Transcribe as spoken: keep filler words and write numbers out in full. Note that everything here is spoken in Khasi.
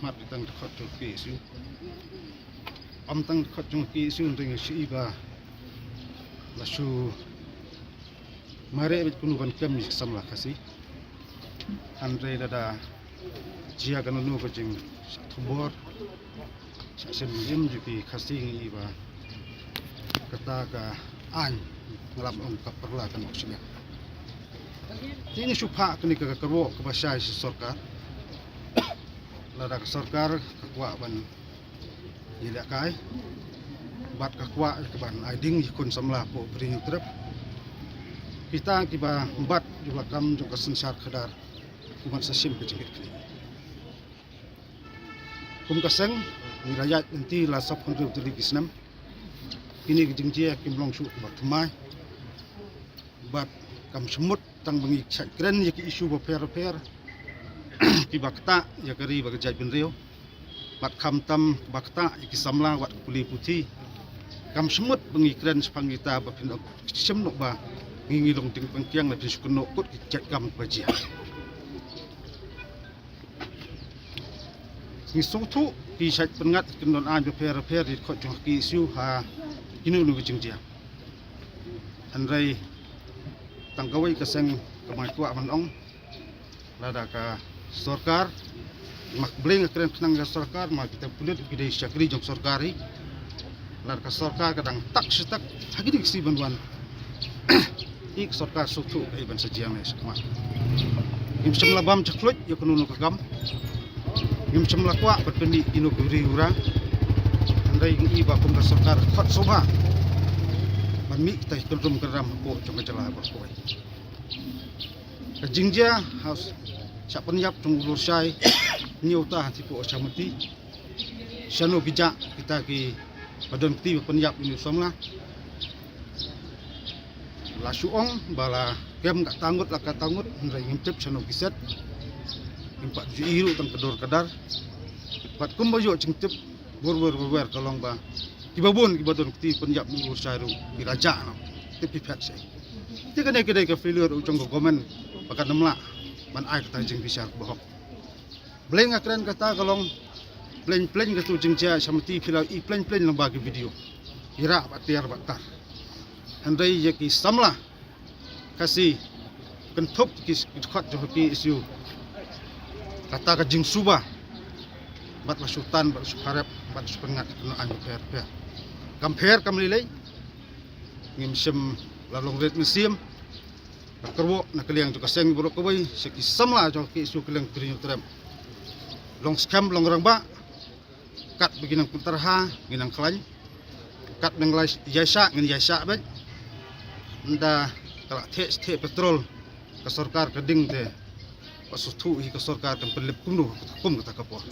Mat tang dkhot jong K S U. Am tang dkhot jong K S U ring shi iba la shu mare bit kunu ban kem ni samla Khasi. Andre lada jia kanu nu ko jing thubor. Sa sim lim ju ki Khasi ngi iba kata ka ain nglam ong ka perla kan oksigen. Ti ngi shu pha kani ka karwo ka ba shai si sorkar. Lada ka sorkar ka kwah ban ïalehkai bad ka kwah ka ban ai ding ïa khun samla po pring trep. Kita ki ba bat ju ba kam jong ka synshar khadar. Kumat sa sim ka jingit kini. Kum ka seng ngi la ïaid lynti la sop hynriew tylli ki snem. Kini ki jingjia kim long shuh ba thymmai. Bad kam shmut tang ba ngi shait kren ïa ki issue ba pher pher. Ki ba ktah ïa ka ri ba ka jaitbynriew. Bad kham tam ba ktah ïa ki samla wat ka pule puthi. Kam shmut ba ngi kren shaphang kita ba phin ok shim nok ba ngi ngi long ting pangkiang na phin shu kynnoh kut ki jait kam ba jia. Ngi sngewthuh ki shait pynngat ki don ain ba pher pher ri khot jong ki issue ha kino kino ki jingjia. Hynrei tang kawei ka seng ka mai kwah ban ong lada ka sorkar mak bleng ka kren khnang ka sorkar ma kita pulit ki dei shakri jong sorkar hi. Lada ka sorkar ka dang tak shi tak ha ki ding si ban wan. I ka sorkar suk thu ka i ban sa jiang ne sa khmat. Ngim shym la bam cha khluit ïa kano kano ka kam. Ngim shym la kwah ban pyni ïa kino ki ri u ra. Hynrei ngi i ba kum ka sorkar khot soba ban mih kita ki kynrum kynram hapoh jong ka jylla ba kawei. Ka jingjia ha sha pynïap jong u Lurshai ñiew ta ha thipoh sha Mati. Shano ki jah kita ki ba don kti ba pynïap ïa u samla. La shu ong ba la kem kata ngut la kata ngut, hynrei ngim tip shano ki set. Ngim pat ju i ruh tang ka dor ka dar. Pat kumba ïoh jingtip bor bor bor bor ka long ba kiba bun kiba don kti pynïap ïa u Lurshai ruh ki la jah noh. Tip ki phet seh. Te kane ka dei ka failure u jong ka government ba kan ym lah ban ai kata jingbishar kaba hok. Bleng nga kren kata ka long pleng pleng katu jingjia sha Mati phi la i pleng pleng lang ba ki video. Ira ba tiar ba tar. Hynrei ïa ki samla Khasi kynthup ki dkhot jong ki issue. Kata ka jingsuba bad la shu tan bad la shu pharep bad la shu pynngat kano ain ba pher pher. Kam pher kam lei lei. Ngim shym la long rit mynsiem. Ka kyrwoh na ka liang jong ka seng baroh kawei sha ki samla jong ki issue ka liang ka ri Hynñiewtrep. Long skhem long rangbah. Kat ba ngi nang pyntarha ngi nang khlaiñ. Kat ba ngi ïaishah ngin ïaishah beit. Ynda ka la theh theh petrol ka sorkar ka ding te. Ba sngewthuh hi ka sorkar kan pynlip kumno kum kata ka por.